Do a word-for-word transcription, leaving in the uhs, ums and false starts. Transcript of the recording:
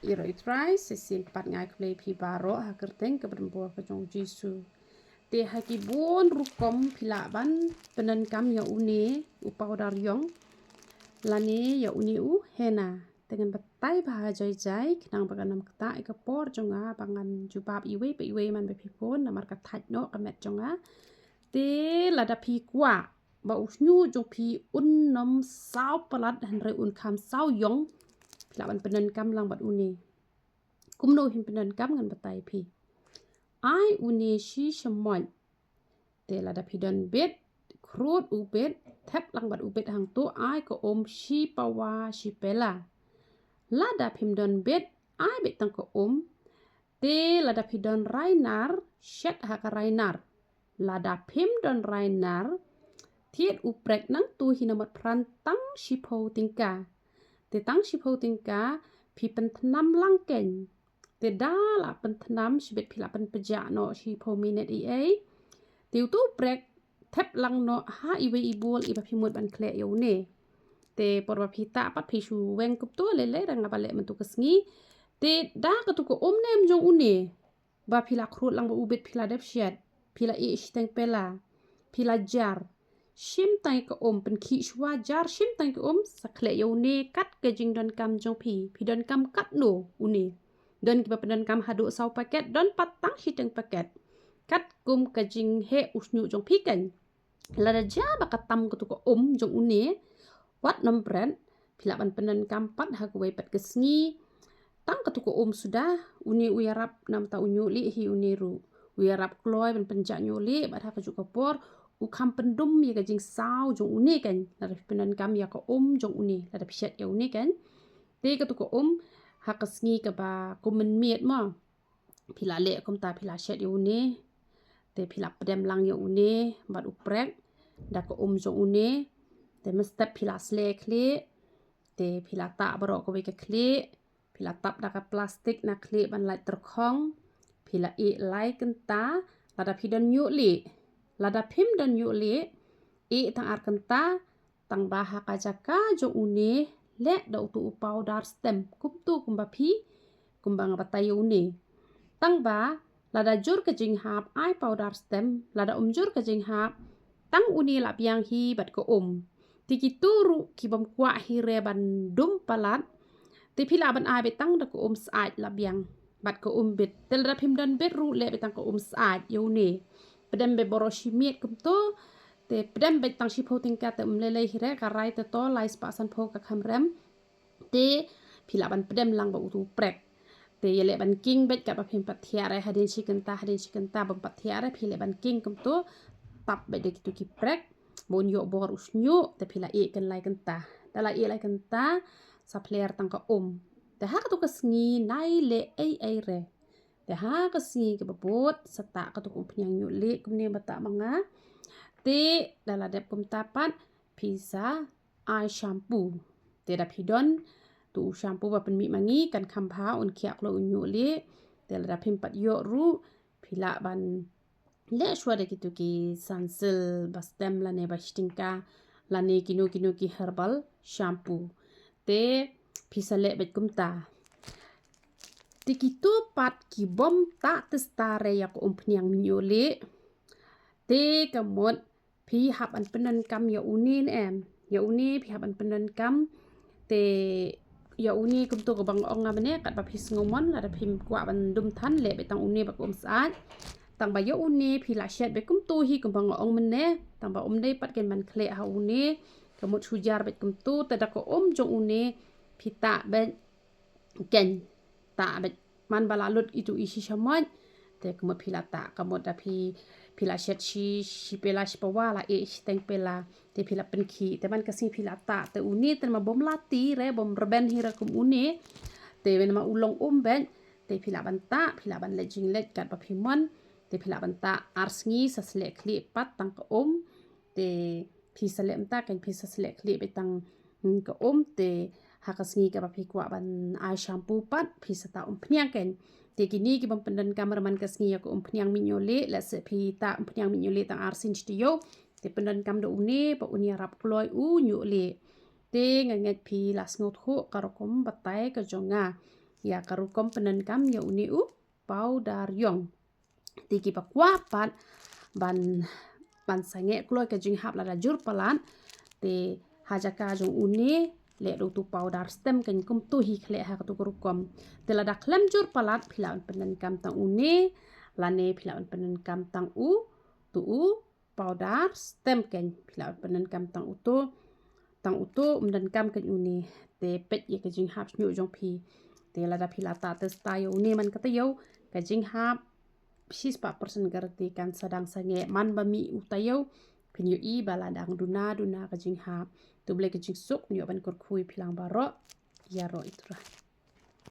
Ïaroh ïa u Trai, shisien pat nga ai khublei ïa phi baroh ha ka kyrteng kaba donbor ka jong u Jisu. Te ha ki bun rukom phi lah ban pyndonkam ïa une u powder ïong lane ïa une u henna. Te ngan batai bha jai jai khnang ba kan ym ktah ïa ka por jong nga ba ngan jubab iwei pa iwei man ba phi phone namar ka thait noh ka met jong nga. Te lada phi kwah ba u shñiuh jong phi un ym saw palat hynrei un kham saw ïong, phi lah ban pyndonkam lang bad une. Kumno phin pyndonkam ngan batai phi. Ai une shi shamoit. Te lada phi don bit, khrud u bit, thep lang bad u bit hangto, ai ka um shi pawa shi pela. Lada phim don bit, ai bit tang ka um. Te lada phi don rai nar, shet ha ka rai nar. Lada phim don rai nar, thied u prek nangto hi na mot pran tang shiphew tyngka. Te tang shiphew tyngka, phi pynthnam lang kein. Te da la pynthnam shibit phi la pynpjah noh shiphew minit ei ei. Te uto u prek thep lang noh ha iwei i bol iba phi mut ban khleh ïa une. Te por ba phi tah pat phi shu weng kumto lei lei, rang ba leh mynta ka sngi. Te da katu ka um ne em jong une. Ba phi la khrud lang ba u bit phi la dep shet. Phi la ïeh shiteng pela. Phi la jar. Shim tang ïa ka um, pynkhih shuwa, jar shim tang ïa ka um, sa khleh ïa une kat ka jingdonkam jong phi. Phi donkam katno une. Don kiba pyndonkam haduh saw paket, don pat tang shiteng paket. Katkum ka jingheh u shñiuh jong phi kein. Lada ja ba ka tam katu ka um jong une, wat nym bret, phi lah ban pyndonkam pat ha kawei pat ka sngi. Tang katu ka um suda, une u ïarap namar u ñiuh lieh hi une ruh. U ïarap kloi ban pynjah ñiuh lieh, bad ha kajuh ka por, u kham pyndum ïa ka jingsaw jong une kein. Lada phi pyndonkam ïa ka um jong une, lada phi shet ïa une kein. Te katu ka um, ha ka sngi kaba kum mynmiet mo. Phi la leh kumta, phi la shet ïa une. Te phi la pdem lang ïa une bad u prek da ka um jong une. Te mynstep phi la sleh khlieh. Te phi la tah baroh kawei ka khlieh. Phi la tap da ka plastik na khlieh ban lait tyrkhong. Phi la ïeh lai kynta. Lada phi don ñiuh lieh. Lada phim don ñiuh lieh, ïeh tang ar kynta. Tang ba ha ka jaka jong une, leh da uto u powder stem, kumto kumba phi, kumba nga batai ïa une. Tang ba, lada jur ka jinghap, ai powder stem, lada um jur ka jinghap, tang une la biang hi bad ka um. Te kito ruh ki bym kwah hi re ban dum palat, te phi lah ban ai beit tang da ka um syaid la biang. Bad ka um bit. Te lada phim don bit ruh leh beit tang ka um syaid ïa une. Pdem beit baroh shi miet kumto. Te pdem beit tang shiphew tyngka te um lei lei hi re, ka rai te to lai spah sanphew ka kham rem. Te phi lah ban pdem lang bad uto u prek. Te ïaleh ban king beit katba phim pat thiah re hadien shi kynta, hadien shi kynta bym pat thiah re phi leh ban king kumto. Tap beit da kito ki prek. Ba un ïoh bor u shñiuh, te phi la ïeh kynlai kynta. Da la ïeh lai kynta, sa phler tang ka um. Te ha kato ka sngi, nai leh ei ei re. Te ha ka sngi kaba bud, sa tah katu ka umphniang ñiuh lieh, kumne ba tah ma nga. Te da la dep kumta pat, phi sa ai shampoo. Te da phi don, tu u shampoo ba pynmih ma ngi, kan kham bha, un khiah kloi u ñiuh lieh. Te lada phim pat ïoh ruh, phi lah ban leh shuwa da kito ki sunsilk ba stem lane ba shi tyngka, lane kino kino ki herbal shampoo. Te phi sa leh beit kumta. Te kito pat ki bym tah tista re ïa ka umphniang miñiuh lieh. Te ka mut phi hap ban pyndonkam ïa une ne em. Ïa une phi hap ban pyndonkam. Te ïa une kumto kaba nga ong nga mynne, katba phi sngew mon, lada phim kwah ban dum than, leh beit tang une bad ka um syaid. Tang ba ïa une phi la shet beit kumto hi kumba nga ong mynne. Tang ba um dei pat kein ban khleh ha une. Ka mut shu jar beit kumto, te da ka um jong une phi tah beit kein, tah beit man ba la lut itu i shi shamoit. Te ka mut phi la tah, ka mut da phi, phi la shet shi, shi pela shi pawa, la ïeh shiteng pela. Te phi la pynkhih, te man ka sngi phi la tah, te une te ma bym la ti re, bym rben hi re kum une. Te wen ma u long um beit, te phi lah ban tah, phi lah ban leit jingleit katba phi mon. Te phi lah ban tah ar sngi, sa sleh khlieh pat tang ka um. Te phi sa leh mynta kein, phi sa sleh khlieh beit tang, mm, ka um, te ha ka sngi kaba phi kwah ban ai shampoo pat, phi sa tah umphniang kein. Te kine ki bym pyndonkam re man ka sngi ïa ka umphniang miñiuh lieh, lehse phi tah umphniang miñiuh lieh tang arsien shi taïew. Te pyndonkam da une, ba un ïarap kloi u ñiuh lieh. Te nga ngeit phi la sngewthuh ka rukom batai ka jong nga. ïa ka rukom pyndonkam ïa une u powder ïong. Te kiba kwah pat ban, ban sangeh kloi ka jinghap lada jur palat, te ha jaka jong une leh da utu u powder stem keiñ kumtu hi khleh ha katu ka rukom. Te lada khlem jur palat phi lah ban pyndonkam tang une, lane phi lah ban pyndonkam tang utu u powder stem keiñ, phi lah ban pyndonkam tang utu, tang utu, ym donkam keiñ une. Te peit ïa ka jinghap shñiuh jong phi. Te lada phi la tah test ïa une man ka taïew, ka jinghap shispah percent guarantee kan sa dang sangeh. Man ba mih u taïew phin ïohi ba la dang duna duna ka jinghap. To U Blei ka jingsuk un ïoh ban kyrkhu ïa phi lang baroh. Ïaroh Ithurai.